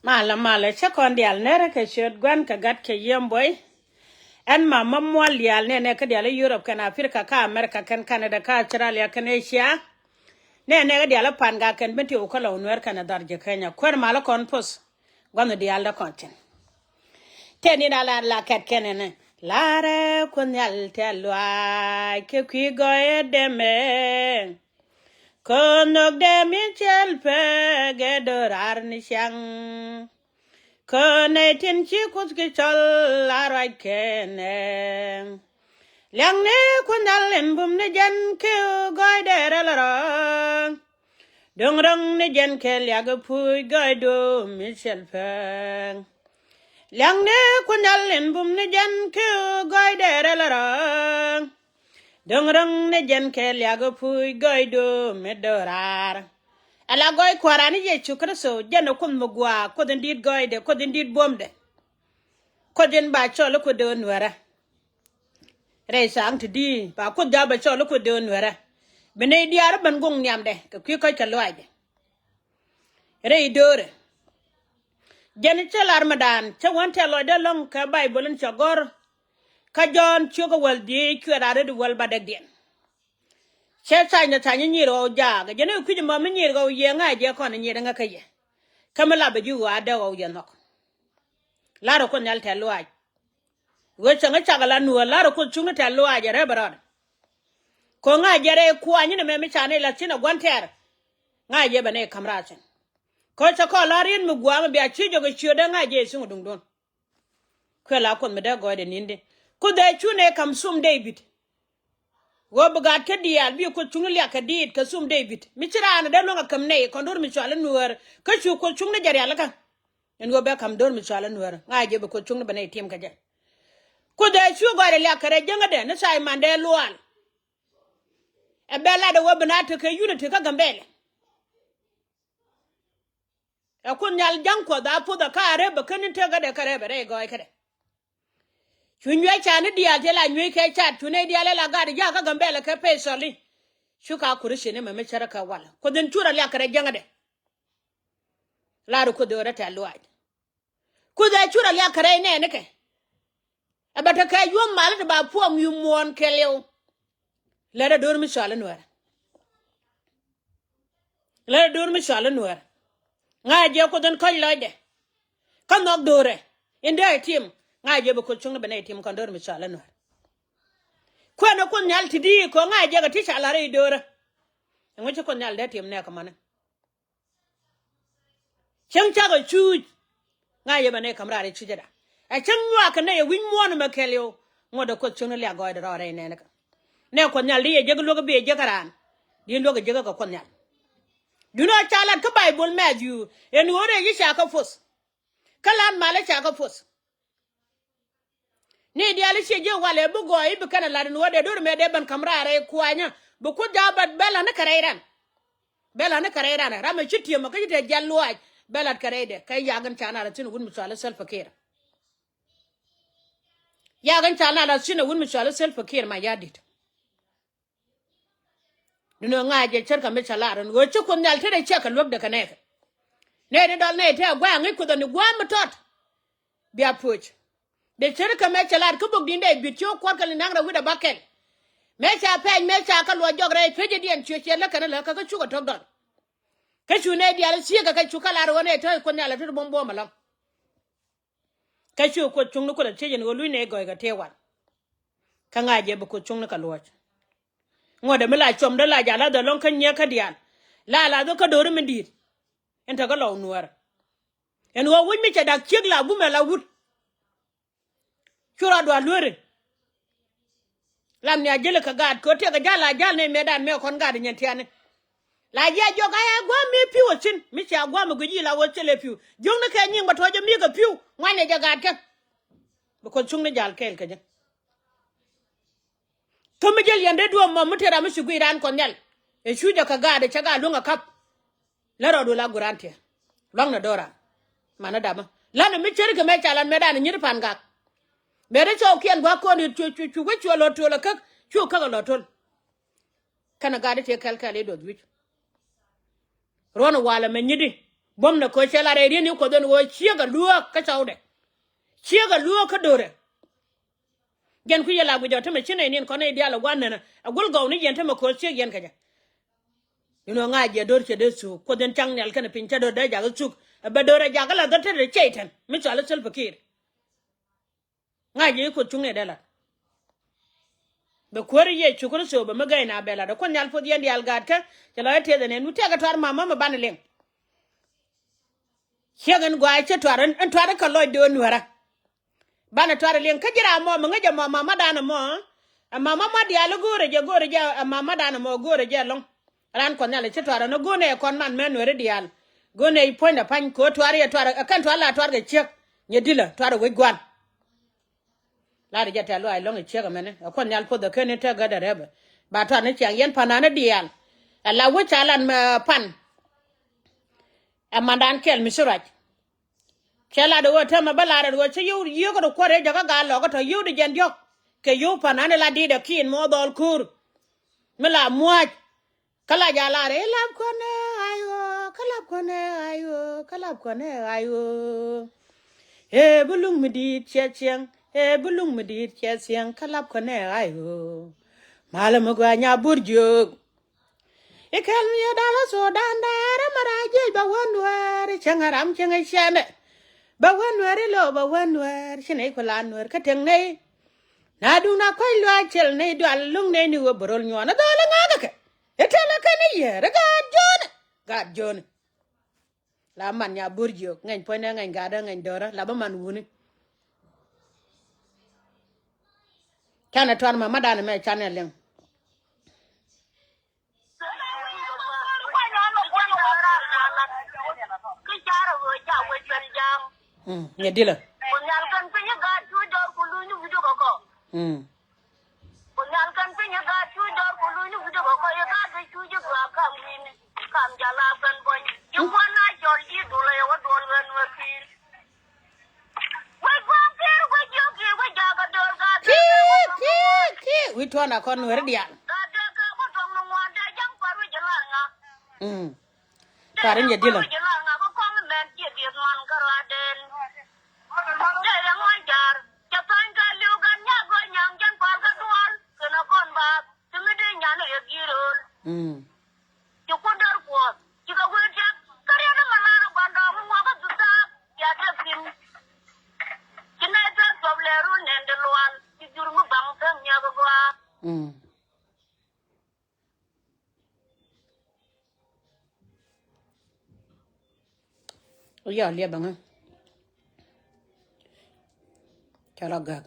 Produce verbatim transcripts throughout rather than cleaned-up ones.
Malä malä, cä kɔn diaal nɛrä kɛ ciöt Gua̱n kɛ Gat kɛ Yiëë Buɔy. Ɛn ma ma muɔl diaal nɛnɛ kä diaal i̱ Europe kɛn Africa kä America kɛn Canada kä Australia kɛn Asia. Nɛnɛ kä diaal i̱ Pangak kɛn Bentiu kä Lɔw Nuɛr kɛn Dhɔr ji̱ Kenya. Kuäär malä kɔn poth gua̱n diaal dä kɔn cin. Tëë ni na lar la kɛt kɛn ɛn larɛ Kuoth Nhial tɛ̈th lɔaac kɛ kui̱ gɔɔyä dɛmɛ. Kɔn nhök dee mi cɛl pek ɛ do̱raar ni ciaŋ. Kɔn nɛy tin ci Kuoth ki cɔl a ruac kɛnɛ. Liaŋni Kuoth Nhial in bum ni jɛn kiw gɔɔydɛ rɛl rɔ. Do̱ŋ ro̱ŋ ni jɛn kɛ liak puc gɔɔydu mi cɛl pek. Liaŋni Kuoth Nhial in bum ni jɛn kiw gɔɔydɛ rɛl rɔ. Do̱ŋ ro̱ŋ ni jɛn kɛ liak puc gɔɔydu mi do̱raar. Ala gɔɔy Kua̱ran ni Yecu Kritho, jɛn ɛ Kuoth mi gua̱a̱, Kuoth in di̱t gɔɔydɛ, Kuoth in di̱t buɔ̱mdɛ. Kuoth in ba cɔl i̱ Kuoth dee Nuɛrä. Rɛy tha̱a̱ŋ ti di̱i̱ ba Kuoth ja̱a̱ bɛ cɔl i̱ Kuoth dee Nuɛrä. Bi nɛy diaal i̱ ben go̱ŋ nhiamdɛ kɛ kui̱ kɔc kɛ lɔaacdɛ. Rɛy do̱rɛ. Jɛn cä lar mi daan cä wän tɛ̈th lɔcdä lɔ̱ŋ kɛ Bayböl in cɛ gɔ̱r. Kä Jɔ̱ɔ̱n ciök ɛ wäl dhieec cuɛ raa ret wäl bädäkdiɛn. Cɛ thany ɛ thany i̱ nyiir ɣɔw jaak ɛ jɛn i̱ kui̱c ɛmɔ mi nyiir ɣɔw yiëë ŋa̱c jɛ kɔn i̱ nyiir ɛŋä kä yɛ. Kä mi lapɛ ji̱ ɣɔaa dee ɣɔw yɛ nhɔk. La̱rä Kuoth Nhial tɛ̈th lɔaac. Ɣöö cäŋ i̱ cakɛ la nuäär la̱rä Kuoth cuŋni tɛ̈th lɔaac ɛ rɛp ɛ rɔɔdɛ. Kɛ ɣöö ŋa̱c jɛ rɛy kuany in ɛmɛ mi ca ni la thi̱n ɛ gua̱n tɛɛr. Ŋa̱c jɛ bɛ nɛy ka̱m raar thi̱n. Kä cä kɔn la̱r in mi gua̱a̱ mi bia ci jɔk ɛ ciötdä ŋa̱c jɛ ɛ thi̱n ɛ duŋdun. Kuɛ la Kuoth mi dee gɔɔydɛ ni̱n di. Kuoth ɛ cu nɛy ka̱m thum Dee-bid. Ɣöö bi gaat kä diaal bi Kuoth cuŋni liak kɛ diit kɛ thum Dee-bid. Mi ci raan ɛ dee luäŋ ɛ käm nɛy kɔn do̱r mi cɔal i̱ nuäär. Kä cu Kuoth cuŋni jɛ rialikä. Ɛn ɣöö bɛ ka̱m do̱r mi cɔal i̱ nuäär. Ŋa̱c jɛ bi Kuoth cuŋni bɛ nɛy tim kɛ jɛ. Kuoth ɛ cu gɔɔydɛ liak kɛ rɛy jäŋädɛ ni Thaimandɛ Lual. Ɛ bɛ lat ɛ ɣöö bi na tekɛ unity kä Gambɛlɛ. Ɛ Kuoth Nhial ja̱ŋ Kuɔth a puɔth ɛ ka a rep ɛ ken in tekädɛ kä rep ɛ rɛy gɔɔykädɛ. Cu nyuec ca ni diaal ti la nyuec kɛ cat cu nɛy diaal ɛ la gat ja̱a̱k kä Gambɛlɛ kɛ pay sɔli. Cu ka Christian imɛ mi cärä kɛ wal Kuoth in cu rɔ liak kɛ rɛy jäŋädɛ. Lar Kuoth ɣöö rɔ tɛ̈th lɔaac. Kuoth ɛ cu rɔ liak kɛ rɛy nɛɛnikɛ. Ɛ bɛ tekɛ yuɔ̱m mal ti ba puɔm yuɔ̱m muɔ̱ɔ̱n kɛɛliw. Lɛr ɛ do̱r mi cɔal i̱ nuäärä. Lɛr ɛ do̱r mi cɔal i̱ nuäärä. Ŋa̱c jɛ Kuoth in kɔ̱c lɔcdɛ. Kä nhɔk do̱rɛ in dee ɛ tim. Ŋa̱c jɛ bi Kuoth cuŋni bɛ nɛy tim kɔn do̱r mi cɔal i̱ nuäärä. Kuɛn ɛ Kuoth Nhial ti di̱i̱ kɛ ɣöö ŋa̱c jɛ kɛ ti ca la̱r i̱ do̱rä. Ɛŋu ci Kuoth Nhial dee tim nɛɛkɛ mɔni? Cäŋ cakɔ cuuc. Ŋa̱c yɛ bɛ nɛy ka̱m raar i̱ cuucäda. Ɛ cäŋ nyuaak kɛ nɛy ɛ wi̱c muɔ̱ɔ̱n ɛmɛ kɛɛliw. Ŋuɔ̱t ɛ Kuoth cuŋni liak gɔɔydɛ rɔɔdɛ inɛɛnikɛ. Nɛ Kuɔth Nhial di yɛ jek luäk bi yɛ jek kä raan. Di luäk ɛ jek kä Kuɔth Nhial. Duundɛ ɣöö ca lat kä Bayböl Mɛthiu ɛn ɣöö rɛy ji̱ ca kä poth. Kä lat malä ca kä poth. Ni diaal i̱ ciɛ ji̱ walɛ bi gɔɔy i̱ bi kɛn ɛ la̱t in ɣöö dee do̱r mɛ dee ben ka̱m raar rɛy kuanyä bi Kuoth ja̱a̱k bɛ bɛ la̱t ni kɛ rɛy ran. Bɛ la̱t ni kɛ rɛy ran ram ɛ ci tiɛm ɛ kä ci te jial luaac bɛ la̱t kɛ rɛydɛ kɛ yak in ca na la̱t thi̱n ɛ wut mi cɔal i̱ Salva Kiir. Yak in ca na la̱t thi̱n ɛ wut mi cɔal i̱ Salva Kiir Mayardit. Duundɛ ŋa̱c jɛ cärkɛ mi cä lar ɛn ɣöö ci Kuoth Nhial tetdɛ ciɛ kɛ luäkdɛ kɛ nɛɛkɛ. Nɛy ti dɔl nɛy te a gua̱a̱ŋ i̱ Kuoth ɛ ni gua̱a̱m mi tɔt. Bia puɔ̱c. Dee cärkɛ mɛ cɛ lar kä bok di̱n dee bi̱t ci wä kuɔt kɛ li naŋ rɛ wi̱cdɛ bäkɛl. Mëë ca pɛɛny mëë ca kä luɔc jɔk rɛy pecädiɛn ciö ciɛ lä kɛn lä kä kä cukɛ tɔ̱k dɔl. Kä cu nɛy diaal thieekä kɛ cu kä lar ɣöö nɛy te Kuoth Nhial ɛ te buɔ̱m buɔ̱m ɛlɔ̱ŋ. Kä cu Kuoth cuŋni Kuoth ɛ thiec ɛn ɣöö luc nɛy gɔ̱ykɛ tëë wal. Kä ŋa̱c jɛ bi Kuoth cuŋni kɛ luɔ̱c. Ŋuɔ̱tdɛ mi la cuɔmdä la ja̱ la̱th ɛlɔ̱ŋ kä nyiɛɛkä diaal. La la̱th kä do̱ri mi di̱i̱t. Ɛn te kä Lɔw Nuäär. Ɛn ɣöö wi̱c mi cɛ da̱k ciek la bumɛ la wut. Cu rɔɔdu a lueeri. Lam ni a jäli kɛ gaat kɛ ɣöö tëëkɛ ja̱l la ja̱l ni mëëdan mëë kɔn gaat nyin tiani. La jiɛ jɔk a ɛ gua̱a̱m mi pi̱w a thi̱n mi cia gua̱a̱m mi guic i̱ la wä thilɛ pi̱w jiökni kɛ nyiŋ bä tɔ̱ jɛ mi kɛ pi̱w ŋuanɛ jɛ gaat kɛ. Bi Kuoth cuŋni jal kɛɛl kɛ jɛ. Kä mi jäl yɛn dee duɔ̱ɔ̱m mɔ mi te ram mi ci guic raan Kuɔth Nhial. Ɛ cu jɛ kɛ gaat ɛ cɛ gaat luäŋ ɛ ka̱p. Lät rɔɔdu la guran tiɛ. Luaŋnɛ do̱ran. Manä damä. Länɛ mi cärikɛ mɛ ca lan mɛ danɛ nyit pan gak. Mɛ ri cɔwkiɛn gua̱k kɔn i̱ cu cu cu wec cuɛ lɔ töl ɛ käk cu käk ɛ lɔ töl. Kɛnɛ gat i̱ tiɛ kɛl kɛl i̱ duɔth wi̱c. Ruɔ̱n ɛ walɛ mɛ nyit i̱. Buɔ̱m nɛ köö cɛ lar ɛ riet ni Kuɔth ɛn ɣöö ciek ɛ luäk kä cɔwdɛ. Ciek ɛ luäk kä do̱rɛ. Jɛn kui̱ yɛ la guic ɔ tämɛ ci nɛy ni̱n kɔn nɛy diaal ɛ gua̱n nɛnɛ ɛ guäl gɔw ni yɛn tämɛ kööl ciek yɛn kɛ jɛ. Inɔ ŋa̱c jɛ do̱r cɛ dee thuk Kuoth in caŋ nhial kɛnɛ piny cä do̱r dee jakä thuk. Ɛ bɛ do̱r ɛ jakä la dhɔr tetdɛ cɛy tɛn mi cɔal i̱ Salva Kiir. Ŋa̱c jɛ i̱ Kuoth cuŋ nɛy dee lat. Bɛ kuäär Yecu Kritho bɛ mi gɛy na bɛ lat ɛ Kuoth nhial puɔth yɛn diaal gaatkä. Cɛ lɔ i̱ tëëth ɛn ɛn wi̱c tɛkɛ tuar mama mi banɛ liŋ. Ciek in gɔaa cä tuar in tuar in kɛ lɔc do̱o̱n nuɛrä. Banɛ tuar in liŋ kä ji̱ ram mɔ mi ŋäc ɛ mɔ mamadan ɛmɔ. Ɛ mama mɔ diaal i̱ go̱o̱rɛ jɛ go̱o̱rɛ jɛ ɛ mamadan ɛmɔ go̱o̱rɛ jɛ ɛlɔ̱ŋ. Ran Kuɔth nhial cä tuar in go̱o̱nɛ ɛ kɔn man mɛ nuɛri diaal. Go̱o̱nɛ i̱ puɔ̱nydɛ pa̱ny ko̱ tuar yɛ tuar ɛ kɛn tuar la tuar kɛ ciek. Nyɛ dilä tuar ɛ wec gua̱n. Lar jɛ tɛ̈th luaac lɔ̱ŋ i̱ ciek ɛmɛni ɛ Kuoth nhial puɔth ɛ keni tekɛ dɛ rɛpɛ. Ba tɔt ni ciaŋ yɛn pa̱n nani diaal. Ɛ la wec ca lan mɛ pan. Ɛ mandan kɛl mi ci ruac. Cɛ lat ɛ ɣöö täämɛ bä lar ɛ ɣöö ci yio̱w yio̱w kä ti kuäär ɛ jäkä gaa lɔkä tɔ̱ yio̱w di jɛn diɔ̱k. Kɛ yio̱w pa̱n nani la di̱i̱t ɛ kiɛn mɔ dhɔl ko̱o̱r. Mi la mua̱a̱c. Kä la jɛ lar i̱ lap kɔn ɛ ɣa̱c ɣöö kä lap kɔn ɛ ɣa̱c ɣöö kä lap kɔn ɛ ɣa̱c ɣöö. Ëë bi luŋ mi di̱i̱t cɛ ciɛŋ. Ëë bi luŋ mi di̱i̱t cɛ ciɛŋ kä lap kɔn ɛ ɣa̱c ɣöö. Malä mi gɔaa nya bur jiök. I̱ kɛl mi yɛ dal a Sudan da̱a̱r ɛmɛ rac jiec bɛ wän nuɛɛr i̱ cäŋ a ram cäŋ a ciɛndɛ. Bɛ wän nuɛɛr i̱ lo̱o̱ bɛ wän nuɛɛr ci nɛy ku la nuɛɛr kä tëŋ nɛy. Na duŋ na kɔ̱c luaac cɛl nɛy dual luŋ nɛy ni ɣöö bɛ röl nyuɔɔn a dhɔl a ŋa̱kä kɛ. I̱ tël a kɛn i̱ yɛɛr i̱ gaat jiööni gaat jiööni. La man nya bur jiök ŋɛny puɔ̱nydɛ ŋɛny gatdä ŋɛny döörä la bä man wuni. Canɛ tuan ma madan mɛ canɛ liŋ. Mm, nyɛ dilä. Mm. Ku nhial kɛn piny i̱ gaat cuc dɔɔr ku luny i̱ wi̱cdä kɔkɔ. Mm. Ku nhial kɛn piny i̱ gaat cuc dɔɔr ku luny i̱ wi̱cdä kɔkɔ i̱ gaat kɛ cuc i̱ gɔaa kam wi̱n kam jala kɛn buɔ̱ny. Ci kuɔn na cɔl ji̱ dul ɛ yɛ wä duɔl ɣän wä ki̱i̱r. Wec buɔ̱m ki̱i̱r wec jiök ki̱i̱r wec jakä döör gaat. Ki̱i̱r ki̱i̱r ki̱i̱r wi̱c tuɔn a kɔn nuɛri diaal. Gaat dee kɛ wä tuɔŋ ni ŋuan dee ja̱ŋ kua̱r wi̱c i̱ lar ŋa. Mm. Karin yɛ dilä. Mm. Mm. Yɔ liɛp bäŋä. Cɔl a gäk.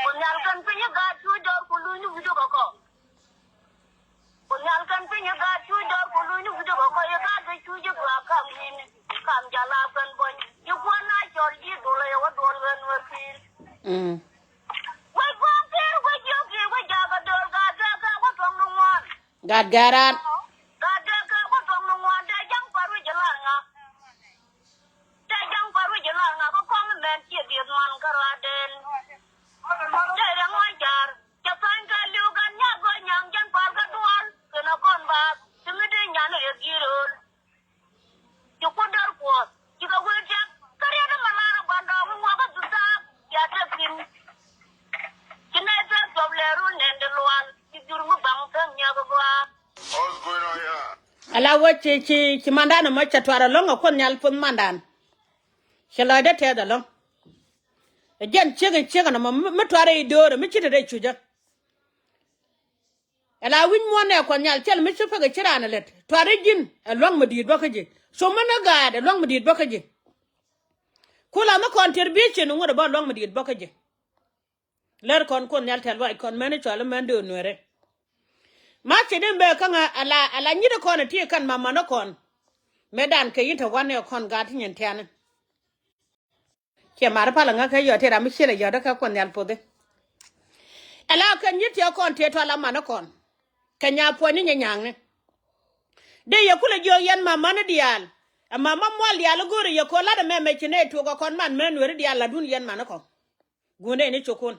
Ku nhial kɛn piny i̱ gaat cuc dɔɔr ku luny i̱ wi̱cdä kɔkɔ. Ku nhial kɛn piny i̱ gaat cuc dɔɔr ku luny i̱ wi̱cdä kɔkɔ i̱ gaat kɛ cuc i̱ gɔaa kam wi̱n kam jala kɛn buɔ̱ny. Ci kuɔn na cɔl ji̱ dul ɛ yɛ wä duɔl ɣän wä ki̱i̱r. Mm. Wec buɔ̱m ki̱i̱r wec jiök ki̱i̱r wec jakä döör gaat dee kɛ wä tuɔŋ ni ŋuan. Gaat gɛran. Gaat dee kɛ wä tuɔŋ ni ŋuan dee ja̱ŋ kua̱r wi̱c i̱ lar ŋa. Te ja̱ŋ pär wi̱c ilan ŋa kä kɔm mɛn ciɛ dhieth man kä ruaden. Te rɛŋ ŋuan car cɛ thuany kɛ li̱w kɛn nyak gɔny nyaŋ jɛn pär kä dual kɛn a kɔn baath ti mi dee nyan iɛ gi̱i̱r ɣöl. Ci kun däär kuɔth ci kɛ wee tiak kä riɛt imɛ lar a gua̱n dɔɔŋ iŋuak kä dhuthaak ya te pi̱n. Ci nɛy thuɛk cuɔp lɛ run nɛn di lual ci jur mi baŋ thuɛk nyiak i̱ gua̱a̱. Ala wä ci ci ci mandan ɛmɔ cɛ tuar ɛlɔ̱ŋ ɛ Kuoth Nhial puɔth mandan. Cɛ lɔcdä tɛth ɛlɔ̱ŋ. Ɛ jɛn ciek in ciek ɛn ɛmɔ mi tuar ɛ i̱ do̱o̱rɛ mi ci te dee cucä. Ala wi̱c muɔ̱ɔ̱n ɛ Kuɔth Nhial cɛl mi ci pek ɛ ci raan ɛ lät tuar ɛ ji̱n ɛ lua̱ŋ mi di̱i̱t bä kä ji̱. So mi ni gaat ɛ lua̱ŋ mi di̱i̱t bä kä ji̱. Ku la mi kɔn tier bi̱i̱ cin ŋuɔ̱t ɛ bä lua̱ŋ mi di̱i̱t bä kä ji̱. Lär kɔn Kuoth Nhial tɛ̈th luac kɔn mɛn i̱ cɔal i̱ mɛn döör nuɛ̈rɛ. Ma ci ni mbɛ käŋä ala ala nyi̱t ikɔn iti kɛn ma man ikɔn. Mëë dan kɛ yin te wanɛ kɔn gaat ti nyin tiani. Ciɛ mat pal aŋä kä yɔt ti ram mi ciel a yɔt kä Kuoth Nhial pothi. Ala kɛn nyi̱t ti kɔn ti tɔl a man ikɔn. Kɛ nya puɔ̱ny ni nyɛ nyaŋni. Dee yɛ kulɛ jiök yɛn ma man i̱ diaal. Ɛ ma ma mual diaal i̱ go̱o̱ri yɛ ko̱ lat ɛmɛ mɛ ci nɛ tuɔk ɛ kɔn man mɛ nueeri diaal latdun yɛn man ikɔn. Gunɛ ni cukun.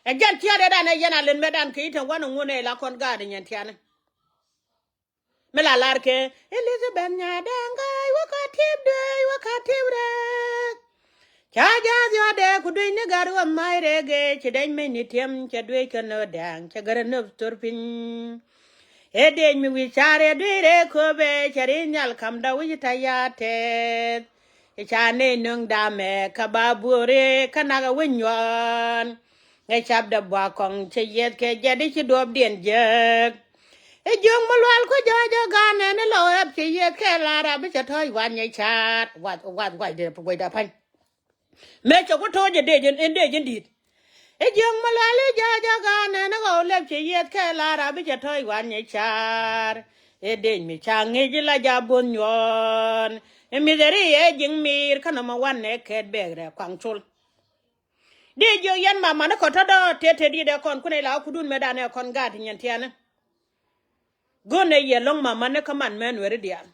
Ɛ jɛn tiɛɛt ɛ dan ɛ yɛn a len mɛ dan kɛ i̱ tɛn wanɛ ŋun ɛ la kɔn gaat ɛ nyɛn tiani. Mi la lar kɛ Elizabeth Nyadaŋ gaa i̱ wä ka tip dee i̱ wä ka tip rɛ. Ca ja̱a̱th yɔ̱a̱dɛ ku duec ni gat wä ma̱a̱c rɛ gee ci dɛny mec ni tiɛm cɛ duec kɛ nööt da̱a̱ŋ cɛ gärɛ nöp thor piny. Ëë dec mi wi̱i̱ ca̱r ëë dui̱r ëë köpɛ cɛ ri̱i̱n nhial ka̱mda wi̱c ta̱ ya̱a̱ tɛth. Cɛ ca nɛy nöŋ da̱a̱mɛ kä ba buɔ̱ɔ̱ri kä nak ɛ wi̱c nyuɔ̱ɔ̱n. Ŋäc capdɛ buak kɔŋ cɛ yieth kɛ jɛt i̱ ci duɔ̱ɔ̱pdiɛn jiääk. I̱ jiöŋ mi lual ku jɔ̱ɔ̱c ɔ ga̱a̱n ɛn i̱ lɔ rɛp cɛ yieth kɛ la rap i̱ cɛ tɔ̱ɔ̱c wa̱a̱ nyɛ ca̱a̱t wath wath gua̱cdɛ gua̱cdɛ pa̱ny. Mëë cɛ ku to̱o̱c ɛ dec in dec in di̱i̱t. I̱ jiöŋ mi lual i̱ jɔ̱ɔ̱c ɔ ga̱a̱n ɛn i̱ ɣɔw lɛp cɛ yieth kɛ la rap i̱ cɛ tɔ̱ɔ̱c wa̱a̱ nyɛ ca̱a̱r. Ëë dec mi ca ŋi̱i̱c i̱ la ja̱ bo̱o̱th nyuɔ̱ɔ̱n. I̱ mi̱th ɛ ri ɛ ji̱ŋ mi̱i̱r kä nɔmɔ wa̱n ɛ kɛɛt bɛɛk rɛ kuaŋ col. Di jiök yɛn mamani kɔ tɔ̱tɔ̱ tëë tëë di̱t ɛ kɔn kunɛ la kudun mëë danɛ kɔn gaat ti nyɛn tiɛni. Go̱n ɛ yɛ lo̱ŋ mamani kä man mɛ nuɛri diaal.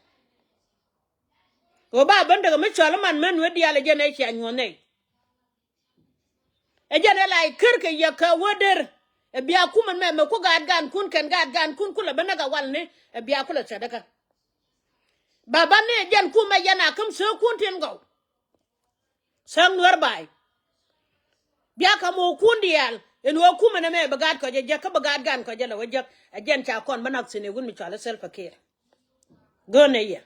Ɣöö ba ben tekɛ mi cɔl i̱ man mɛ nuɛri diaal ɛ jɛn ɛ cia nyuɔ̱n nɛy. Ɛ jɛn ɛ la i̱ ker kɛ yɛ kɛ wä der. Ɛ bia kumɛ mɛ mɛ ku gaat gaankun kɛn gaat gaankun kulɛ ben näk ɛ walni ɛ bia kulɛ cɛ dekä. Ba ban ni ɛ jɛn kumɛ yɛn a käm sääkun tin gɔw. Säŋ nuäär ba̱a̱y. Bia ka̱m ɣöö kun diaal ɛn ɣöö kumɛ nɛmɛ bi gaat kɔc ɛ jek kä bi gaat gan kɔc ɛ lɛ wä jek. Ɛ jɛn ca kɔn bä nak thi̱n ɛ wut mi cɔal i̱ Salva Kiir. Go̱o̱nɛ yɛ.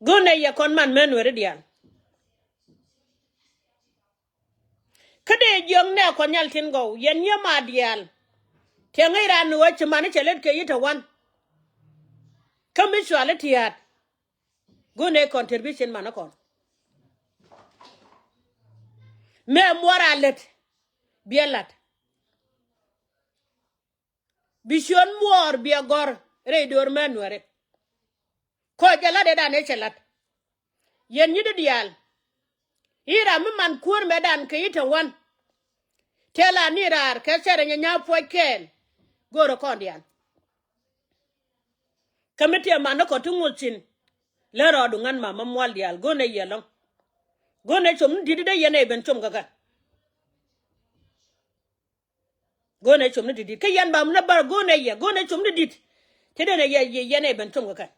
Go̱o̱nɛ yɛ kɔn man mɛ nuɛri diaal. Kä dee jiɔ̱ŋ nɛ kɔn nhial tin gɔw yɛn nyiee ma diaal. Tiɛŋ i̱ ran ni ɣöö ci mani cɛ lät kɛ yi̱ te wan. Kä mi cɔal i̱ tia̱a̱t. Go̱o̱nɛ contribution mani kɔn. Mëë muɔr a lät. Biɛ la̱t. Bi ciöt muɔɔr biɛ gɔ̱r rɛy döör mɛ nuɛri. Kɔc jɛ la̱t ëëdan ëë cɛ la̱t. Yɛn nyi̱t i̱ diaal. I̱ ram mi man kuäär mɛtdan kɛ i̱ te wan. Tëë la ni raar kɛ cɛrɛ nyɛ nya̱a̱ puɔc kɛɛl. Go̱o̱rä kɔn diaal. Kä mi tëë man ni kɔ ti ŋuɔth cin. Lät rɔɔdu ŋän ma ma mual diaal go̱o̱nɛ yɛ lɔ̱ŋ. Go̱o̱nɛ com ni di̱t dee yɛn ɛ ben com kɛ kɛ. Go̱o̱nɛ com ni di̱t di̱t kä yɛn ba mi ni bär go̱o̱nɛ yɛ go̱o̱nɛ com ni di̱t. Ti den ɛ yɛ yɛ yɛn ɛ ben com kɛ kɛ.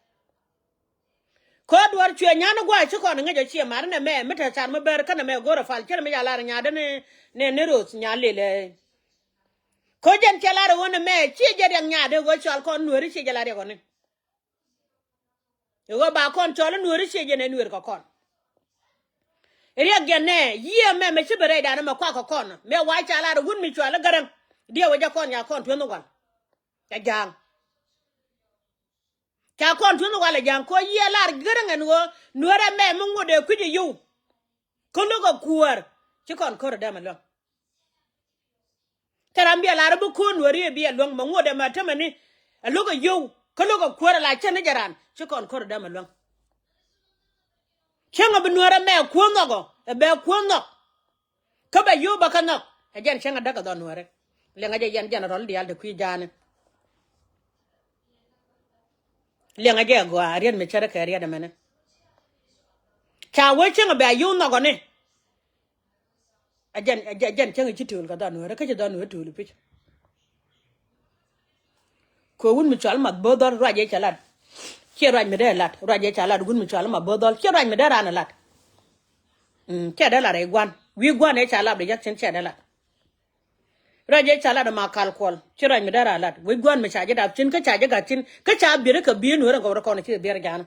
Kä duɔ̱r cuɛ nyan ni gua̱a̱c ci kɔn ŋäc ɔ ciɛ mat ni nɛ mɛ mi te car mi bär kä nɛ mɛ go̱o̱rɛ pal cɛ ni mi ca lar nyaat ni ni ni roth nyaat lilɛ. Kä jɛn cɛ lar ɣöö nɛ mɛ ciɛ jɛ riɛk nyaat ɣöö cɔal kɔn nueeri ciɛ jɛ lar riɛk ɣɔni. Ɣöö ba kɔn cɔl i̱ nueeri ciɛ jɛ nɛ nueer kɛ kɔn. Riɛk jɛ nɛ yiëë mɛ mɛ ci bi rɛydan mɛ kuak kɛ kɔn mɛ wa ca lar wut mi cɔal i̱ gäräŋ. Diɛ wä jɛ kɔn ya kɔn tuenh wal. Ca ja̱a̱ŋ. Ca kɔn tuenh wal ɛ ja̱a̱ŋ kɔ yiëë lar gäräŋ ɛn ɣöö nueerɛ mɛ mi ŋot ɛ kui̱c ɛ yio̱w. Kä lo̱k ɛ kuäär ci kɔn kör ɛ dämɛ luäŋ. Thil ram biɛ lar bi ko̱n nuɛri ɛ biɛ luäŋ mɛ ŋuɔ̱t ɛmɛ tämɛ ni. Ɛ lo̱k ɛ yio̱w kä lo̱k ɛ kuäär ɛ la cä ni jɛ ran ci kɔn ko̱r ɛ dämɛ luäŋ. Cäŋ ɛ bi nuɛrɛ mɛ kuäär nhɔk ɔ ɛ bɛ kuäär nhɔk. Kä bɛ yio̱w bä kä nhɔk ɛ jɛn cäŋ ɛ däk ɛ dhɔn nuɛri. Liɛŋɛ jɛ yɛn jɛn ɛ rɔl diaal te kui̱ ja̱a̱ni. Liɛŋɛ jɛ ɛ gɔaa riɛt mi cärä kɛ riɛt ɛmɛni. Ca wee cäŋ ɛ bɛ a yio̱w nhɔk ɔ ni. A jɛn a jɛn cäŋ ci töl kɛ dhɔn nueeri kä ci dhɔn nueeri töl pic. Kɛ wut mi cɔal math bo̱o̱th dhɔl ruac yɛ ca lat. Ciɛ ruac mi dee lat ruac yɛ ca lat wut mi cɔal math bo̱o̱th dhɔl ciɛ ruac mi dee ran lat. Ciɛ dee lat rɛy gua̱n wi̱i̱ gua̱n yɛ ca lat bi ja̱k cin ciɛ dee lat. Ruac yɛ ca lat ma kal kuɔl ciɛ ruac mi dee ran lat wi̱i̱ gua̱n mi ca jɛ dap cin kä ca jɛ gat cin kä ca bier kä bier nueeri kɛ wut kɔn ci bier ja̱a̱n.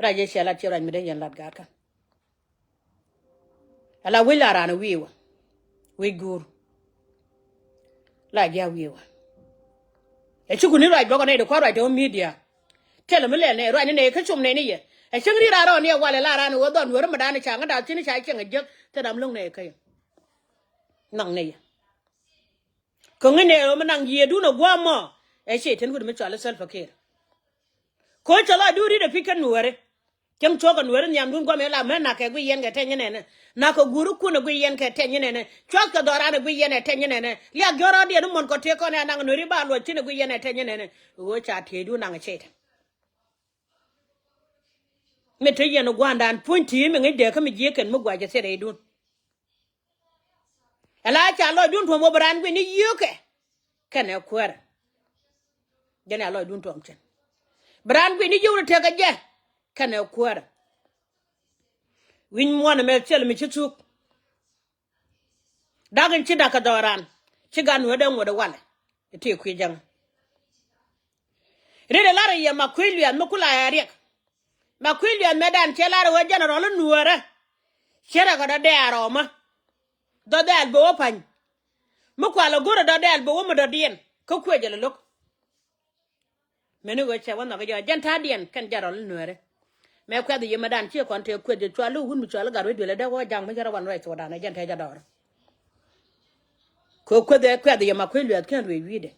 Ruac yɛ ciɛ lat ciɛ ruac mi dee yɛn lat gaat kä. Ala wec la raan wi̱i̱ wä wec guur. La jia̱ wi̱i̱ wä. Ɛ ci kuni ruac bɔkɔ nɛy di kua̱r ruac te wä midia. Thilɛ mi lɛl nɛy ruac ni nɛy kä com nɛy ni yɛ. Ɛ cäŋ ri raan rɔɔn ni ɛ wal ɛ la raan ɛ wä dhɔn weri mi da̱a̱n ɛ ca ŋä da̱a̱n thi̱n ca cieŋ ɛ jiäk thil ram lo̱ŋ nɛy kä yɛ. Naŋ nɛy yɛ. Kä ŋi̱n ëë ɣöö mi naŋ yiëëdun ɛ gua̱a̱m mɔ. Ɛ ciɛ tën wut mi cɔal i̱ Salva Kiir. Ko̱ cɛ lɔcdun ri̱t ɛ pi̱c kä nueeri. Cäŋ cuɔ̱k ɛ nueeri nhiamdun gua̱a̱m ëë la mɛ na̱k kɛ guiy yɛn kɛ tɛny inɛnɛ. Na̱k kɛ guuri kun ɛ guiy yɛn kɛ tɛny inɛnɛ. Cuath kɛ dhɔran ɛ guiy yɛn ɛ tɛny inɛnɛ. Liak jɔ̱ɔ̱r rɔ̱diɛn i̱ muɔ̱n kɔ tëë kɔn ɛ naŋ nueeri ba luɔc thi̱n ɛ guiy yɛn ɛ tɛny inɛnɛ. Ɣöö ca tieydu naŋ ɛ cɛy tɛn. Mi te yɛn gua̱a̱ndan puɔ̱ny ti̱i̱ mi ŋäc dee kä mi jiëë kɛn mi gua̱c ɛ thiet rɛydun. Ala ca lɔcdun tuɔ̱m wä bi raan guic ni yio̱o̱kɛ. Kɛnɛ kuäärä. Jɛn a lɔcdun tuɔ̱m cin. Bi raan guic ni yio̱w ni tekɛ jɛ. Kɛnɛ kuäärä. Wi̱ny muɔ̱n ɛmɛ thil mi ci thuk. Dak in ci dak kɛ dhɔran ci gan nueedɛ ŋuɔ̱t ɛ walɛ. Iti kui̱ jäŋä. Rit ɛ lar ɛ yɛ ma kui̱ luɛth mi kula ɛ riɛk. Ma kui̱ luɛth mɛ dan cɛ lar ɛ wee jɛn rɔl in nueerä. Cɛ rɛ kɛ dɔ̱dɛɛr ɔmä. Dɔ̱dɛɛl bɛ wä pa̱ny. Mi kual ɛ go̱rɛ dɔ̱dɛɛl bɛ wä mi dɔ̱diɛn kä kuecɛ lɛ lo̱k. Meni ɣöö cɛ wä nhɔk jɔɔc jɛn ta̱a̱diɛn kɛn jɛ rɔl in nueeri. Mɛ kuɛth yemɛ dan ciɛ kɔn tëë kueth jɛ cual i̱ wun mi cual i̱ gat wec duël ɛ dee wä ja̱ŋ mi cɛ rɔ wan ruac thokdan ɛ jɛn tëë jɛ dɔɔr. Kɛ kueth ɛ kuɛth yemɛ kuec luɛth kɛn ruëc wi̱i̱dɛ.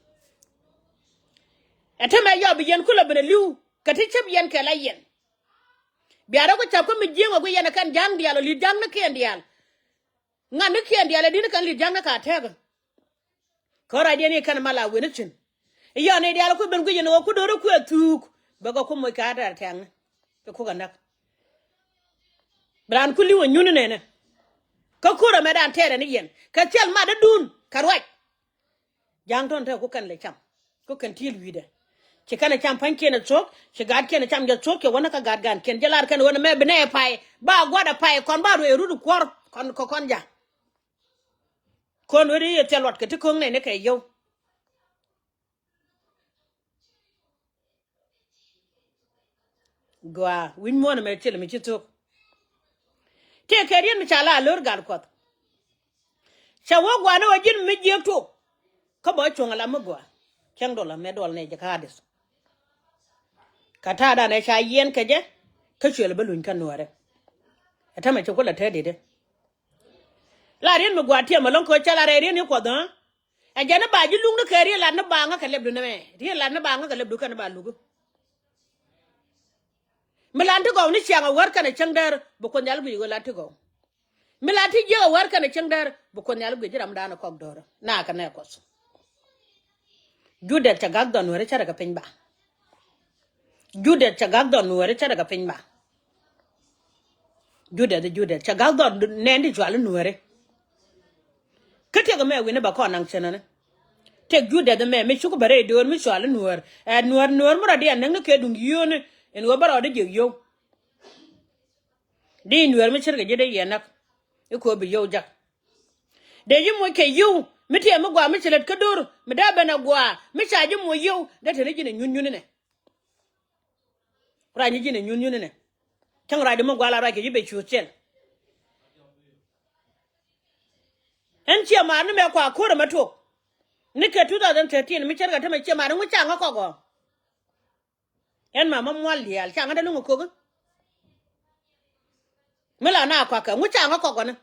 Ɛ te mɛ yɔp yɛn kulɛ ben ɛ li̱w kɛ ti cäp yɛn kɛ la yɛn. Bia rɔ ku ca̱p kä mi ji̱eŋ ɛ guic yɛn ɛ kɛn ja̱ŋ diaal ɔ li̱t ja̱ŋ ni kiɛn diaal. Ŋa̱t ni kiɛn diaal ɛ di̱t ni kɛn li̱t ja̱ŋ ni ka tɛɛkä. Kä rɔ̱diɛn i̱ kɛn mal a wen i̱ thi̱n. I̱ yɔn i̱ diaal ku ben guic in ɣöö ku do̱r i̱ kuɛ thuuk. Bɛ kɛ ku moc kɛ a tɛr tɛŋni. Kɛ kuk a näk. Bi raan ku li̱w a nyun inɛnɛ. Kä ko̱r ɛmɛ dan tɛɛrɛ ni yɛn kɛ thil mat idun kɛ ruac. Ja̱a̱ŋ tɔ̱n te ku kɛn lɛ cam. Ku kɛn ti̱i̱l wi̱i̱dɛ. Ci kɛn ɛ cam pa̱nykiɛn ɛ thuɔ̱k ci gaatkiɛn ɛ cam jɛ thuɔ̱k cɛ wänä kä gaat gaankiɛn jɛ lar kɛn ɣöö nɛmɛ bi nɛ ɛ pay ba gua̱dɛ pay kɔn ba ruëë rut kuɔ̱r kɔn kɛ kɔn ja̱. Kɔn weri yɛ thil luɔt kɛ ti ko̱ŋ nɛni kɛ yio̱w. Gɔaa wi̱ny muɔ̱ɔ̱n ɛmɛ thil mi ci thok. Tëë kɛ riet mi ca la lo̱r gat kuɔth. Ca wä gua̱a̱n ni wä ji̱n mi jiäk tuɔk. Kä bä cuɔ̱ŋ ala mi gɔaa cäŋ duɔl amɛ duɔl nɛ jɛ ka̱a̱dis. Ka ta̱a̱dan ɛ ca yiɛn kɛ jɛ kä cuël bä luny kä nuäärɛ. Ɛ tämɛ ci kulɛ te di̱t i̱ la riet mi gua̱a̱ tiɛm ɛlɔ̱ŋ kɛ ɣöö cä la rɛy riet ni kuɔth ɣä. Ɛ jɛn i̱ ba ji̱ luŋni kɛ riet lat ni ba ŋä kɛ lɛpdu nɛmɛ riet lat ni ba ŋä kɛ lɛpdu kɛn i̱ ba luki. Mi lan ti gɔw ni ciaŋ ɛ wär kɛn ɛ cäŋ däär bi kuoth nhial guic ɣöö lan ti gɔw. Mi lan ti jiäk ɛ wär kɛn ɛ cäŋ däär bi kuoth nhial guic ji̱ ramdan ɛ kɔk do̱rä na kɛ nɛ kuɔth. Judɛth cɛ gak dhɔn nuääri cärɛ kɛ piny ba. Judɛth cɛ gak dhɔn nuääri cärɛ kɛ piny ba. Judɛth judɛth cɛ gak dhɔn nɛn ti cual nuääri. Kä tiɛk ɛmɛ wi̱ni ba kɔn naŋ cänäni. Tëk judɛth ɛmɛ mi cuk bɛ rɛy döör mi cual nuäär ɛ nuäär nuäär mi rɔ̱diɛn näk ni kɛ duŋ yio̱o̱ni. In ɣöö bä rɔɔdä jiäk yio̱w. Di nuäär mi ce̱tkɛ ji̱ dee yɛ näk i̱ ko̱o̱p bi yio̱w jak. Dee ji̱ moc kɛ yio̱w mi tiɛɛm mi gua̱a̱ mi ci lät kä do̱r mi dee ben ɛ gua̱a̱ mi ca ji̱ moc yio̱w dee te ni ji̱n ɛ nyuny nyuny inɛ. Ku rac ni ji̱n ɛ nyuny nyuny inɛ. Cäŋ ruacdä mi gua̱a̱ la ruac kɛ ji̱ ben cuuth cɛl. Ɛn ciɛ maar ni mɛ kua ko̱r ɛmɛ tuɔk. Ni kɛ two thousand thirteen mi ce̱tkɛ tämɛ ciɛ maar ni ŋu ca ŋä kɔk ɔ. Ɛn ma ma mual diaal ca ŋä dee luŋ ɛ ko̱k. Mi la na kuakä ŋu ca ŋä kɔk ɔ ni.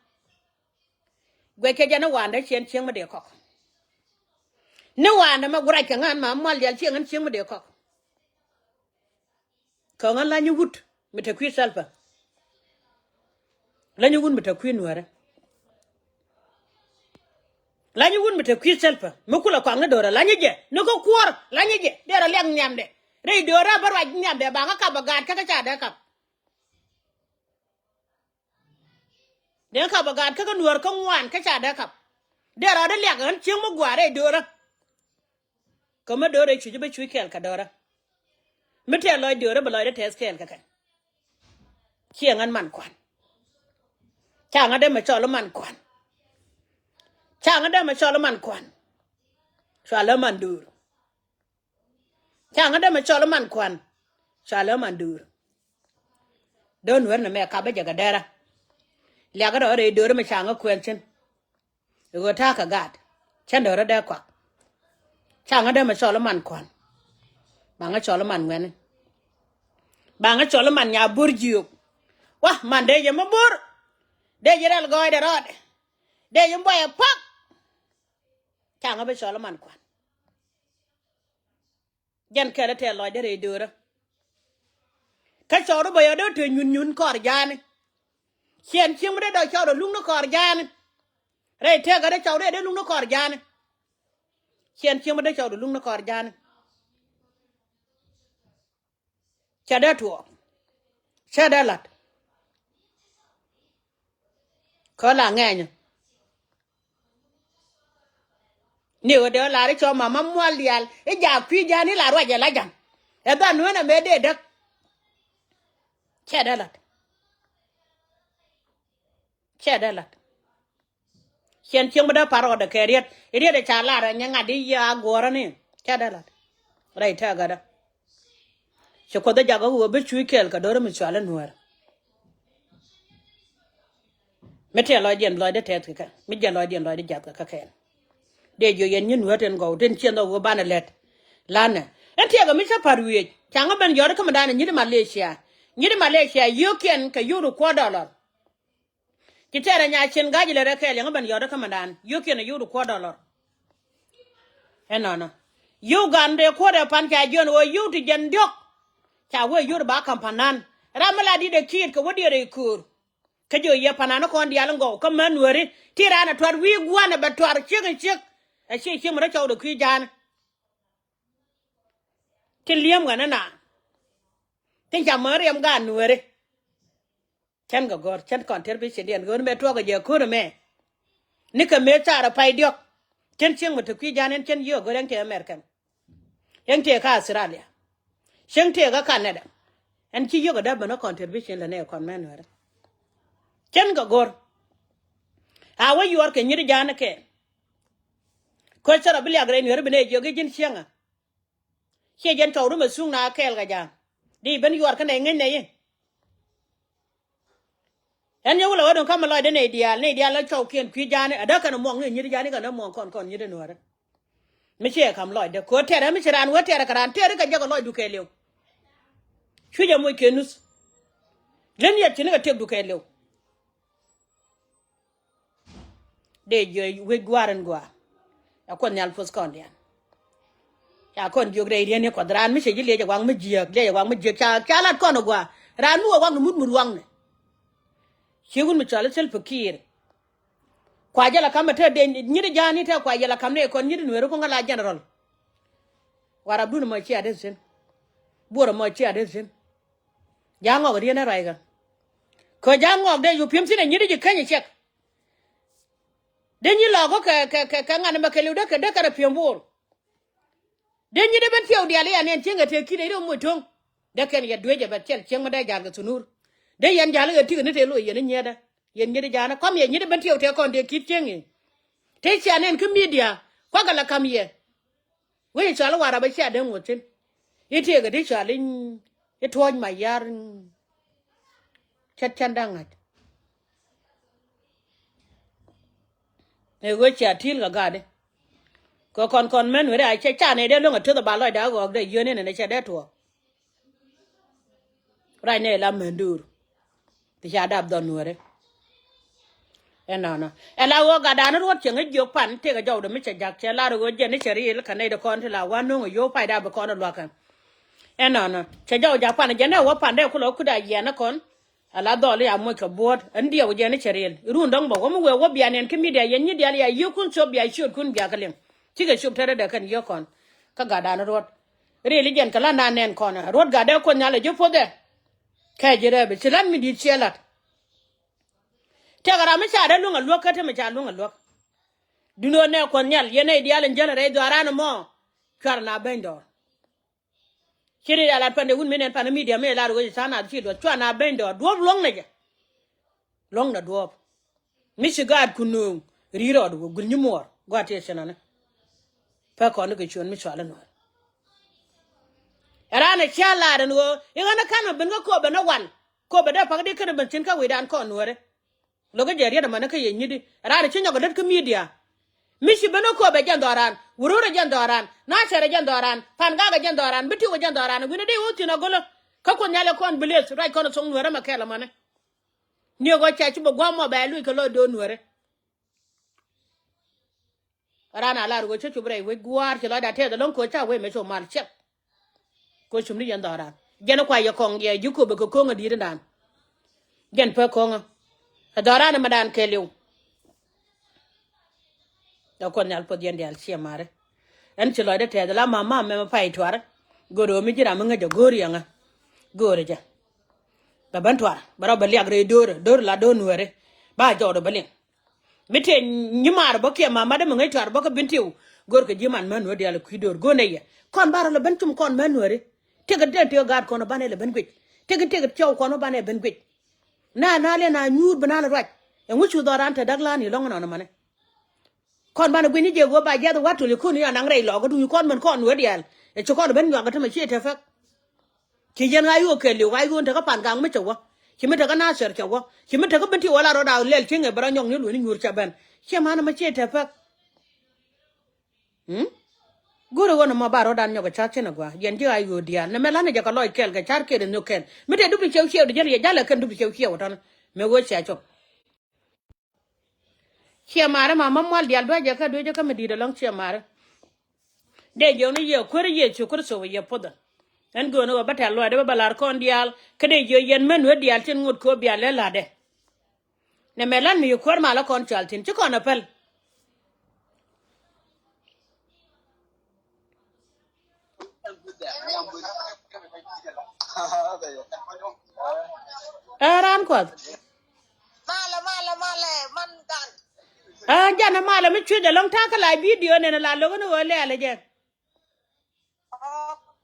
Guɛckɛ jɛ ni wa̱a̱ndɛ ciɛn cieŋ mi dee kɔk. Ni wa̱a̱ndɛ mɛ gurac kɛ ŋän ma mual diaal cieŋ ɛn cieŋ mi dee kɔk. Kä ŋän la nyi wut mi te kui̱ Salva. La nyi wut mi te kui̱ nuäärä. La nyi wut mi te kui̱ Salva mi kulɛ kuak ni do̱rä la nyi jɛ ni kä kuɔr la nyi jɛ derɛ liak nhiamdɛ. Rɛy do̱rä bä ruac nhiamdɛ ba ŋä kap bɛ gaat kä kä ca dee kap. Dee kap bɛ gaat kä kä nuäär kä ŋuan kä ca dee kap. Derɛ rɔ dee liak ɣän cieŋ mi gua̱a̱r rɛy do̱rä. Kä mi do̱rɛ cuc bä cuc kɛɛl kɛ do̱rä. Mi tɛɛr lɔc do̱rä bɛ lɔcdä tɛth kɛɛl kɛ kɛ. Ciɛ ŋän man kuan. Ca ŋä dee mɛ cɔl i̱ man kuan. Ca ŋä dee mɛ cɔl i̱ man kuan. Cua lä man do̱r. Ca ŋä dee mɛ cɔl i̱ man kuan. Cua lä man do̱r. Do̱r nuäär ni mɛ kap bä jɛ kɛ dɛrä. Liakɛ rɔ rɛy do̱r mɛ ca ŋä kuɛn cin. I̱ ɣöö ta̱a̱ kɛ gaat cä nöörä dee kɔak. Ca ŋä dee mɛ cɔl i̱ man kua̱n. Ba ŋä cɔl i̱ man ŋuɛ̈ni. Ba ŋä cɔl i̱ man nya bo̱r jiök. Wa man dee yɛ mi bo̱r. Dee yɛ rɛl gɔɔydɛ rɔɔdɛ. Dee yɛ buɔyɛ pa̱k. Ca ŋä bi cɔl i̱ man kua̱n. Jɛn kɛl tɛɛr lɔcdä rɛy döörä. Kä cɔwdä bä yɔ dee te nyun nyun kɔr ja̱a̱ni. Ciɛn cieŋ mi dee dɔ̱k cɔwdä luŋni kɔr ja̱a̱ni. Rɛy tëëkä dee cɔwdä dee luŋni kɔr ja̱a̱ni. Ciɛn cieŋ mi dee cɔwdä luŋni kɔr ja̱a̱ni. Ca dee tuɔɔk. Cä dee lat. Kä la ŋɛɛnyä. Ni ɣöö dee lar i̱ cɔ mama mual diaal i̱ jaak kui̱ ja̱a̱n i̱ la ruac ɛ la ja̱ŋ. Ɛ dhan nue̱n ɛmɛ dee däk. Cɛ dee lat. Cɛ dee lat. Ciɛn cieŋ mi dee par rɔɔdɛ kɛ riet i̱ riet ɛ ca lar ɛ nyɛ ŋa̱t i̱ yia guɔ̱ɔ̱rä ni. Cɛ dee lat. Rɛy tɛ̈kädä. Ci Kuoth ɛ jakä ɣöö bi cuc kɛɛl kɛ do̱r mi cual i̱ nuäär. Mi tëë lɔcdiɛn lɔcdä tɛth kɛ kɛ mi jiɛn lɔcdiɛn lɔcdä jath kɛ kɛ kɛn. Dee jiö yɛn nyin wee tin gɔw tin ciɛn dhɔk wee banɛ lɛt. Lanɛ ɛn tiɛɛkɛ mi cä pa̱r wiëc caŋä ben yɔt kä mi da̱a̱n nyit Malaysia. Nyit Malaysia yio̱o̱kiɛn kɛ yio̱o̱k ti kuɔ̱r dɔlɔr. Ci tɛɛrɛ nya cin ga̱c lɛ rɛ kɛɛl yɛn ŋä ben yɔt kä mi da̱a̱n yio̱o̱kiɛn kɛ yio̱o̱k ti kuɔ̱r dɔlɔr. Ɛnɔnɔ yio̱o̱k gan dee kuɔ̱r ɛ pan ca jiɔn ɣöö yio̱o̱k ti jiɛn diɔ̱k. Ca wee yio̱o̱k ti ba ka̱m pan da̱a̱n ram mi la di̱t ɛ kiɛt kɛ wä diɛɛr ɛ köör. Kä jiö yɛ panan ni kɔn diaal in gɔw kä män nuääri ti raan ɛ tuar wi̱i̱ gua̱n ɛ bɛ tuar ciek in ciek. Ɛ ciek ciek mi rɔ cɔw de kui̱ ja̱a̱n. Tin li̱em ɣän ina tin ca män riɛm gaat nuääri. Cän kɛ gɔ̱r cän kɔn tɛr bi ci diɛn ɣän mɛ tuɔk ɛ jɛ ko̱r ɛmɛ. Ni kɛ mëë car ɛ pay diɔ̱k. Cän ciek mi te kui̱ ja̱a̱n in cän yiëë ɛ gɔ̱r ɛn tëë American. Cieŋ tëë kä Australia. Cieŋ tëë kä Canada. Ɛn ci yio̱k ɛ dee ben ɛ contribution lɛ nɛ kɔn mɛn nuɛrɛ. Cieŋ kɛ go̱r. A wä yuɔr kɛ nyit ja̱a̱n kɛ. Koc thil rɔ bi liak rɛy nuɛrɛ bi nɛ jiök i̱ ji̱n cieŋä. Ciɛ jɛn cɔw rum ɛ thuŋ na kɛɛl kɛ ja̱a̱n. Di ben yuɔr kä nɛ ŋäc nɛ i̱. Ɛn yɛ wulɛ wä duŋ kä mi lɔcdä nɛy diaal nɛy diaal lɔ cɔwkiɛn kui̱ ja̱a̱ni a däk kɛn muɔŋ ni nyit ja̱a̱ni kɛn muɔŋ kɔn kɔn nyit nuäärä. Mi ciɛ kam lɔcdä ko̱ tɛrɛ mi ci raan wä tɛrɛ kɛ raan tɛrɛ kɛ jɛ kɛ lɔcdu kɛɛliw. Cucɛ moc kɛ nuth. Län yɛ ci ni kɛ tëkdu kɛɛliw. Dee jiö wec gua̱a̱r in gua̱a̱. Ɛ Kuoth Nhial puɔth kɔn diaal. Ca kɔn jiök rɛy rieni Kuɔth raan mi cɛ ji̱ liɛc ɛ waŋ mi jiääk liɛc ɛ waŋ mi jiääk ca ca lat kɔn ɛ gua̱a̱. Raan mi wä waŋni mut mut waŋni. Ci wun mi cɔal i̱ Salva Kiir. Kua jɛ la ka̱m ɛ te dee nyit ja̱a̱ni te kua jɛ la ka̱m ni ɛ kɔn nyit nueeri kuŋä la general. Warapdun ɛmɔ cia dee thi̱n. Buɔr ɛmɔ cia dee thi̱n. Ja̱a̱ŋ ŋɔk rieen ɛ ruac kɛ. Kɛ ja̱a̱ŋ ŋɔk dee cu pi̱em thi̱n ɛ nyit ji̱ keny ɛ cɛk. Dee nyi lɔɔk kä kɛ kɛ kɛ ŋan ɛmɛ kɛ liw dee kɛ dee kɛn ɛ pi̱em buɔr. Dee nyit ɛ ben tiɛw diaal i̱ anɛn cieŋ ɛ tëë ki̱n ɛ i̱ dee moc to̱ŋ. Dee kɛn yɛ dueec ɛ bɛ cɛl cieŋ mi dee ja̱l kɛ thunur. Dee yɛn ja̱l i̱ ɛ ti̱k ɛ ni tëë loc yɛn i̱ nyiɛtdɛ. Yɛn nyit ja̱a̱n ɛ kɔm yɛ nyit ɛ ben tiɛw tëë kɔn tëë ki̱t cieŋ i̱. Tëë cia nɛn kä midia kuakɛ la ka̱m yɛ. Wec cɔal i̱ Warap ɛ cia dee ŋuɔ̱t thi̱n. I̱ tëëkɛ ti cɔal i̱ i̱ Tuɔ̱ɔ̱c Mayar. Cät cän da̱ŋ ŋa̱c. Ëë ɣöö cia ti̱i̱l kɛ gaatdi. Kɛ kɔn kɔn män weri a cɛ ca nɛy dee luäŋ a ti̱eth ɛ ba lɔcda ɣɔɔk dee yien in ɛn ɛ cɛ dee tuɔɔk. Ruac nɛy la män duur. Ti ca dap dhɔn nuääri. Ɛnɔnɔ ɛ la ɣöö gatdan ruɔ̱t cieŋ i̱ jiök pan tëëkɛ jɔwdɛ mi cɛ ja̱k cɛ lar ɣöö jɛn i̱ cɛ riil kɛ nɛy dee kɔn ti la wa̱n no̱o̱ŋ ɛ yio̱w payda bi kɔn ɛ lua̱kɛ. Ɛnɔnɔ cɛ jɔw ja̱k pan jɛn ɛ wä pan dee kulɛ wä kut a yiɛn ɛ kɔn. Ala dhɔl i̱ a moc kɛ buɔ̱ɔ̱t ɛn diɛw jɛn i̱ cɛ riɛl i̱ run dɔ̱ŋ bä wä mi wëë wä bia niɛn kä midia yɛn nyidial ya yio̱kun cop bia ciötkun bia kä liŋ. Cikɛ cop tɛrɛ dɛ kɛn yio̱k kɔn. Kä gatdan ruɔ̱t riɛl i̱ jɛn kɛ la̱tdan nɛn kɔn ruɔ̱t gatdɛ kuɔth nhial ɛ ji̱ puɔ̱th ɛ. Kɛ ji̱ rɛɛp i̱ ci la̱t mi di̱i̱t ciɛ la̱t. Tɛk ram mi ca dee luäŋ a luäk kä te mi ca luäŋ a luäk. Duno nɛ kuɔth nhial yɛn nɛy diaal in jäl rɛy dhuaaran ɛmɔ. Cuar na beny dɔɔr. Ci ri a lat pan de wun mi nɛn pan midia mi lar wec ca nath ci luɔth cua na beny dɔɔr duɔp luɔŋnɛ jɛ. Luɔŋnɛ duɔp. Mi ci gaat ku nööŋ ri rɔɔd wä gul nyi muɔɔr gua̱a̱t tiɛ cɛ nɔni. Pɛ kɔn ni kɛ cuɔn mi cual nuɔr. Ɛ raan ɛ cia lar ɛn ɣöö i̱ ɣän ɛ ka̱n mɛ ben kä kööbɛ ni wal kööbɛ dee pak di kɛn ɛ ben cin kä wi̱i̱dan kɔn nuɔri. Lo̱k kä jɛ riet ɛmɛni kä yɛ nyitdi raan ci nyɔk ɛ lät kä midia. Mi ci ben ɛ kööbɛ jɛn dhɔran wurur ɛ jɛn dhɔran nacer ɛ jɛn dhɔran pan gak ɛ jɛn dhɔran bi tiw ɛ jɛn dhɔran wi̱n ɛ dee wä thi̱n agolä. Kä kuoth nhial ɛ kɔn bi leth ruac kɔn ɛ thoŋ nuɛrä mɛ kɛl ɛmɛni. Niɛ ɣöö ca ci bɛ gua̱a̱m mɔ bɛ luc kɛ lɔc do̱o̱n nuɛrä. Raan a lar ɣöö cä cop rɛy wec gua̱a̱r ci lɔcda tɛth ɛlɔ̱ŋ köö ca wee mëë cop mal ciɛk. Köö cumni yɛn dhɔran jɛn kua yɛ kɔŋ yɛ ji̱ kööbä kɛ köŋä di̱i̱t indan. Jɛn pek köŋä ɛ dhɔran ɛmɛ dan kɛɛliw. Ɛ kuɔth nhial puɔth yɛn diaal ciɛ mari. Ɛn ci lɔcdä tɛth la mam mam mɛmɛ pay tuar. Go̱o̱r ɣöö mi ji̱ ram mi ŋäc ɛ go̱o̱r yɛŋä. Go̱o̱r jɛ. Bɛ ben tuar bɛ rɔ bɛ liak rɛy do̱r, do̱r la do̱r nuääri. Ba jɔɔd bɛ liŋ. Mi tëë nyimaar bä kiɛ mamat mi ŋäc tuar bä kä Bentiu. Go̱rkɛ ji̱ man män nuäär diaal kui̱ do̱r go̱n ɛ yɛ. Kɔn ba rɔ lɛ ben cum kɔn män nuääri. Tëkɛ tëë tëë gaat kɔn banɛ lɛ ben guic. Tëkɛ tëë cɔw kɔn banɛ ben guic. Na na lɛ na nyuur bi na lɛ ruac. Ɛŋu cu dhɔran te dak lan i̱ lɔŋ nɔn mani. Kɔn banɛ guic ni jɛ go̱ ba jiath wat tuli kun i̱ anaŋ rɛy lɔɔk kä duŋ kɔn män kɔn nuäär diaal. Ɛ ci kɔn ben nyuak kä te mɛ ciɛ te pɛk. Ci yɛn ɣa̱c ɣöö kɛɛliw ɣa̱c ɣöö tekɛ pan gaŋ mi cɛ wä. Ci mi tekɛ Nasir cɛ wä. Ci mi tekɛ Bentiu wä la rɔɔd a lɛl cieŋ ɛ bɛ rɔ nyɔk ni lueni nyuur cɛ ben. Ciɛ man ɛmɔ ciɛ te pɛk. Mm? Go̱rɛ ɣöö nɔmɔ ba rɔɔdan nyɔk ɛ ca̱r cin ɛ gua̱a̱. Yɛn ji̱ ɣa̱c ɣöö diaal. Nɛmɛ lan ɛ jɛ kɛ lɔc kɛɛl kɛ ca̱r kɛɛl ɛ nhök kɛn. Mi te dupi cɛw ciɛw di jɛn yɛ jalɛ kɛn dupi cɛw ciɛw tɔn. Mɛ ɣöö cia cop. Ciɛ maarä ma ma mual diaal duacɛ kä duecä kä mi di̱i̱t ɛlɔ̱ŋ ciɛ maarä. Dee jiök ni yɛ kuäär Yecu Kritho yɛ puɔthä. Ɛn gööni ɣöö bä tɛ̈r luɔcdä bä bä la̱r kɔn diaal kä dee jiök yɛn män wee diaal cin ŋot kɛ ɣöö bia lɛ la̱tdɛ. Nɛmɛ la̱t mi yɛ kuäär malä kɔn cɔal thi̱n ci kɔn ɛ päl. Ɛ raan kuɔth. Malɛ, malɛ, malɛ, man gan. Ɛ janɛ malɛ mi cuec ɛlɔ̱ŋ ta̱a̱ kä la bidio nɛn la lo̱k ni ɣöö lɛɛl ɛ jɛ.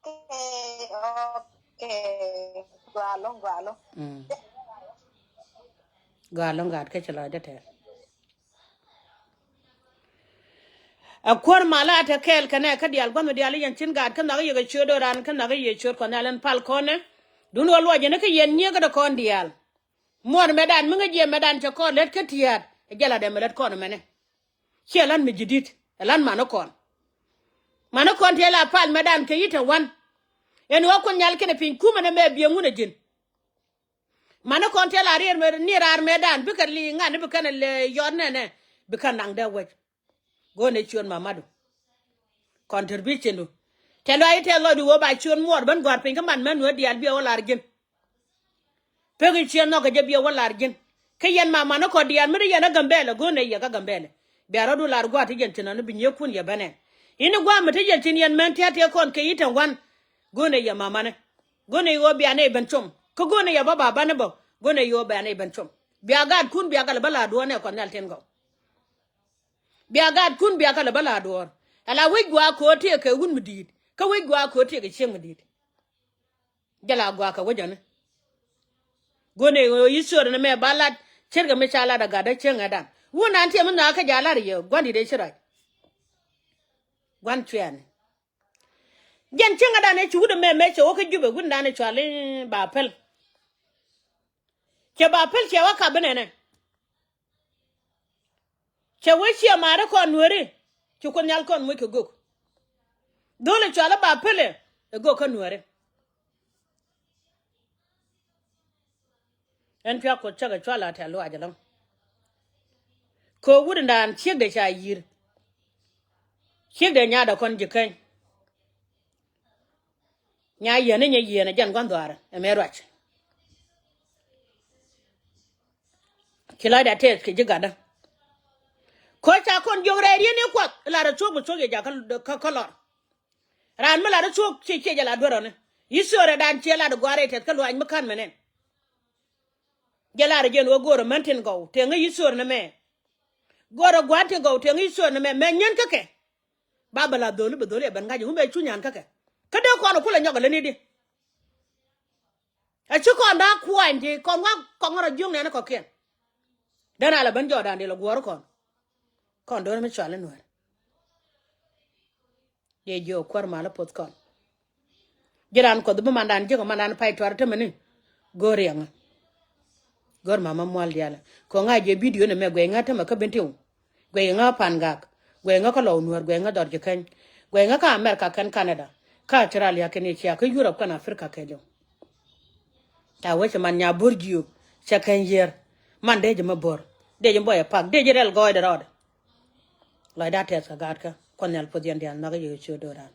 Okay, okay. Gualo, gualo. Mm. Gualo gat kä ci lɔcdä tɛɛr. Ɛ kuäär malä a te kɛɛl kɛnɛ kä diaal gua̱th mi diaal i̱ yɛn cin gaat kä nhak i̱ yɛ kɛ ciöt do̱ran kä nhak i̱ yɛ ciöt kɔn nhial ɛn pal kɔnɛ. Dun wä luɔc yɛn i̱ kä yɛn nyiee kä dee kɔn diaal. Muɔ̱ɔ̱n mɛtdan mi ŋäc yɛ mɛtdan cɛ kɔn lät kä tia̱a̱t ɛ jɛ latdɛ mi lät kɔn ɛmɛnɛ. Ciɛ lan mi ji̱ di̱t ɛ lan mani kɔn. Mani kɔn tëë la pal mɛtdan kɛ yi̱t ɛ wan. Ɛn ɣöö kun nhial kɛnɛ piny kumɛ nɛ mɛ biɛ ŋun ɛ ji̱n. Mani kɔn tëë la riɛr mɛ ni raar mɛtdan bikɛ li ŋa̱n bikɛn lɛ yɔt nɛnɛ. Bikɛn naŋ dee wec. Go̱o̱n ɛ ciöt mamadu. Contribution du. Tɛ luaac i̱ tɛth lɔcdu ɣöö ba ciöt muɔɔr ben gɔ̱a̱r piny kä man män nuäär diaal biɛ wä lar ji̱n. Pek i̱ ciɛ nhɔk kɛ jɛ biɛ wä lar ji̱n. Kä yɛn ma man i̱ kɔt diaal mi ri yɛn ɛ Gambɛlɛ go̱o̱n ɛ yɛ kä Gambɛlɛ. Bia rɔ̱du lar gua̱a̱r ti yɛn ci nɔni bi nyiekun yɛ ben ɛn. I̱ni gua̱a̱r mi ti yɛn cin yɛn män tia̱t tiɛ kɔn kɛ i̱ tɛn wan. Go̱o̱n ɛ yɛ ma mani. Go̱o̱n ɛ ɣöö bia nɛy ben com. Kä go̱o̱n ɛ yɛ bä ba bani bä. Go̱o̱n ɛ ɣöö bia nɛy ben com. Bia gaatkun bia kɛ lɛ bä la duɔ̱ɔ̱r nɛ kɔn nhial tin gɔw. Bia gaatkun bia kɛ lɛ bä la duɔ̱ɔ̱r. Ala wec gua̱a̱ ko̱o̱t tëëkɛ wut mi di̱i̱t. Kä wec gua̱a̱ ko̱o̱t tëëkɛ cieŋ mi di̱i̱t. Jɛ la gua̱a̱ kɛ wec ɔni. Guɔ̱n ɛ ɣöö yi̱ thöörä ni mɛ ba lat ce̱tkɛ mi ca lat a gatdä cieŋ ɛ dan. Wun an tiɛm mi nhɔakä ja̱ lat yɛ gua̱n di̱t ɛ ci rac. Gua̱n cuɛɛni. Jɛn cieŋ ɛ dan ɛ ci wut ɛmɛ mɛ cɛ wä kä Jupɛ wun dan ɛ cual i̱ ba päl. Cɛ ba päl cɛ wä kap inɛnɛ. Cɛ wee ciɛ maari kɔn nueeri. Ci Kuoth Nhial kɔn moc kɛ gök. Dho̱l ɛ cual i̱ ba päl ɛ gök kä nueeri. Ɛn cua Kuoth cakɛ cua la tɛ̈ luaac ɛlɔ̱ŋ. Kɛ wut in daan ciekdɛ ca yi̱i̱r. Ciekdɛ nyaatdɛ kɔn ji̱ keny. Nya yieen ni nyɛ yieen ɛ jɛn gua̱n dhɔaarä ɛ mëë ruac. Ci lɔcdɛ tɛth kɛ ji̱ gatdä. Ko̱ ca kɔn jiök rɛy riet ni Kuɔth lar ɛ thuɔ̱k bi thuɔ̱k yɛ jakä kä lɔr. Raan mi lar ɛ thuɔ̱k ciɛ ciɛ jɛ la duer ɔni. Yi̱ thöörɛ daan ciɛ lar ɛ gua̱a̱r rɛy tɛth kä luaac mi ka̱n mɛ nɛn. Jɛ lar ɛ jɛn wä go̱o̱rɛ män tin gɔw tëŋä yi̱ thöör ni mɛ. Go̱o̱rɛ gua̱a̱r tin gɔw tëŋä yi̱ thöör ni mɛ mɛ nyän kä kɛ. Ba bɛ la dho̱li bɛ dho̱li ɛ ben ŋa̱c ɛ wun bɛ cu nyan kä kɛ. Kä dee kɔn ɛ kulɛ nyɔk ɛ lät ni di. Ɛ ci kɔn da̱a̱k kuany ti kɔn wa kɔŋ rɔ jiöŋ nɛn kɔ̱kiɛn. Dee na lɛ ben jɔɔdan di lɛ guɔ̱ɔ̱r kɔn. Kɔn do̱r mi cual in nuɛr. Yɛ jiök kuäär mal i̱ puɔth kɔn. Ji̱ raan Kuɔth bi mandan jiäk mandan pay tuar tämɛ ni. Go̱o̱r riɛŋä. Go̱o̱r mama mual diaalä kɛ ŋa̱c jɛ bidio ni mɛ guɛy ŋä tämɛ kä Bentiu. Guɛy ŋä Pangak. Guɛy ŋä kä Lɔw Nuäär guɛy ŋä Dhɔr Ji̱ Keny. Guɛy ŋä kä America kɛn Canada. Kä Australia kɛn Asia kä Europe kɛn Africa kɛɛliw. Ca wecɛ man nya bo̱r jiök cɛ kɛn yiër. Man dee jɛ mi bo̱r dee jɛ mi bɔyɛ pak dee jɛ rɛl gɔɔydɛ rɔɔdɛ. Lɔcdä tɛth kɛ gaatkä Kuɔth Nhial puɔth yɛn diaal nhɔakä yɛ ɣöö ciö do̱ran.